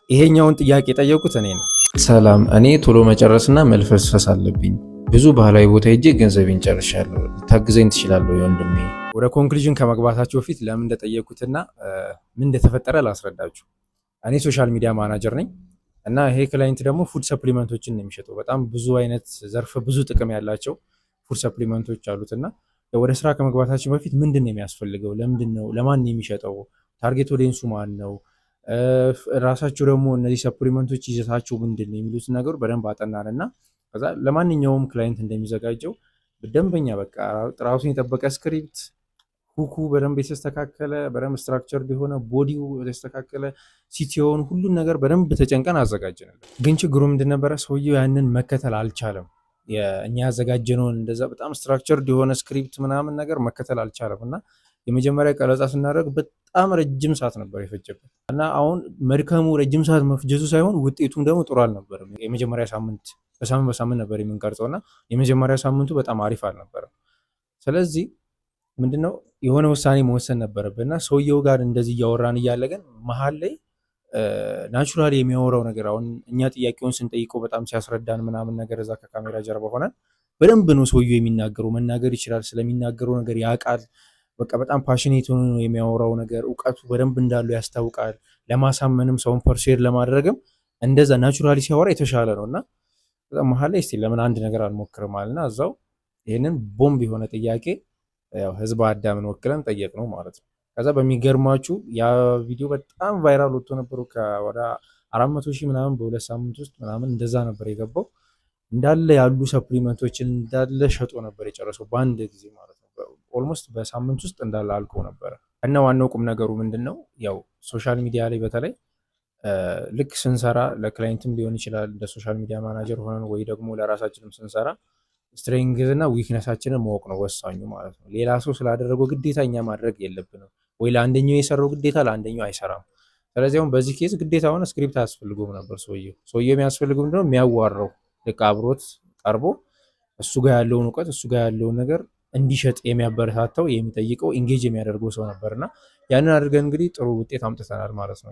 ይሄኛውን ጥያቄ የጠየቁት እኔ ነው። ሰላም፣ እኔ ቶሎ መጨረስና መልፈስፈስ አለብኝ። ብዙ ባህላዊ ቦታ ሄጄ ገንዘቤን ጨርሻለሁ። ልታግዘኝ ትችላለህ ወንድሜ? ወደ conclusion ከመግባታችሁ በፊት ለምን እንደጠየቁትና ምን እንደተፈጠረ ላስረዳችሁ። እኔ social media manager ነኝ እና ይሄ client ደግሞ food supplement ኦችን ነው የሚሸጠው። በጣም ብዙ አይነት ዘርፈ ብዙ ጥቅም ያላቸው food supplement ኦች አሉት። እና ወደ ስራ ከመግባታችን በፊት ምንድን ነው የሚያስፈልገው? ለምንድን ነው፣ ለማን ነው የሚሸጠው? Target audience ኡ ማን ነው? ራሳቸው ደግሞ እነዚህ supplement ኦች ይዘታቸው ምንድን ነው የሚሉትን ነገሩ በደንብ አጠናን። እና ከዛ ለማንኛውም client እንደሚዘጋጀው ደንበኛ በቃ ጥራቱን የጠበቀ script፣ hook ኡ በደንብ የተስተካከለ፣ በደንብ structure የሆነ፣ body ው የተስተካከለ፣ CTO ውን ሁሉን ነገር በደንብ ተጨንቀን አዘጋጀንለት። ግን ችግሩ ምንድን ነበረ? ሰውየው ያንን መከተል አልቻለም። እኛ ያዘጋጀነውን እንደዛ በጣም structured የሆነ script ምናምን ነገር መከተል አልቻለም። እና የመጀመሪያ ቀረጻ ስናደርግ በጣም ረጅም ሰዓት ነበር የፈጀበት። እና አሁን መድከሙ፣ ረጅም ሰዓት መፍጀቱ ሳይሆን ውጤቱም ደግሞ ጥሩ አልነበረም። የመጀመሪያ ሳምንት፣ በሳምንት በሳምንት ነበር የምንቀርጸው እና የመጀመሪያ ሳምንቱ በጣም አሪፍ አልነበረም። ስለዚህ ምንድነው፣ የሆነ ውሳኔ መወሰን ነበረብን። እና ሰውየው ጋር እንደዚህ እያወራን እያለ ግን መሀል ላይ naturally የሚያወራው ነገር፣ አሁን እኛ ጥያቄውን ስንጠይቀው በጣም ሲያስረዳን ምናምን ነገር፣ እዛ ከካሜራ ጀርባ ሆነን በደንብ ነው ሰውየው የሚናገረው። መናገር ይችላል፣ ስለሚናገረው ነገር ያውቃል። በቃ በጣም passionate ሆኖ ነው የሚያወራው ነገር፣ እውቀቱ በደንብ እንዳለው ያስታውቃል። ለማሳመንም ሰውን persuade ለማድረግም እንደዛ naturally ሲያወራ የተሻለ ነው። እና በጣም መሀል ላይ እስቲ ለምን አንድ ነገር አልሞክርም አለና እዛው ይህንን ቦምብ የሆነ ጥያቄ ያው ህዝበ አዳምን ወክለን ጠየቅነው ማለት ነው። ከዛ በሚገርማችሁ ያ ቪዲዮ በጣም viral ወጥቶ ነበሩ። ወደ 400,000 ምናምን በ2 ሳምንት ውስጥ ምናምን እንደዛ ነበር የገባው። እንዳለ ያሉ supplement ኦችን እንዳለ ሸጦ ነበር የጨረሰው በአንድ ጊዜ ማለት ነው። Almost በሳምንት ውስጥ እንዳለ አልቆ ነበረ። እና ዋናው ቁም ነገሩ ምንድን ነው? ያው social media ላይ በተለይ ልክ ስንሰራ ለ client ም ሊሆን ይችላል፣ እንደ social media manager ሆነን ወይ ደግሞ ለራሳችንም ስንሰራ strength እና weakness ኣችንን ማወቅ ነው ወሳኙ ማለት ነው። ሌላ ሰው ስላደረገው ግዴታ እኛ ማድረግ የለብንም፣ ወይ ለአንደኛው የሰራው ግዴታ ለአንደኛው አይሰራም። ስለዚህ አሁን በዚህ case ግዴታ ሆነ script አያስፈልገውም ነበር ሰውየው። ሰውየው የሚያስፈልገው ምንድነው? የሚያዋራው፣ ልክ አብሮት ቀርቦ እሱ ጋር ያለውን እውቀት፣ እሱ ጋር ያለውን ነገር እንዲሸጥ የሚያበረታታው፣ የሚጠይቀው፣ engage የሚያደርገው ሰው ነበር። እና ያንን አድርገን እንግዲህ ጥሩ ውጤት አምጥተናል ማለት ነው።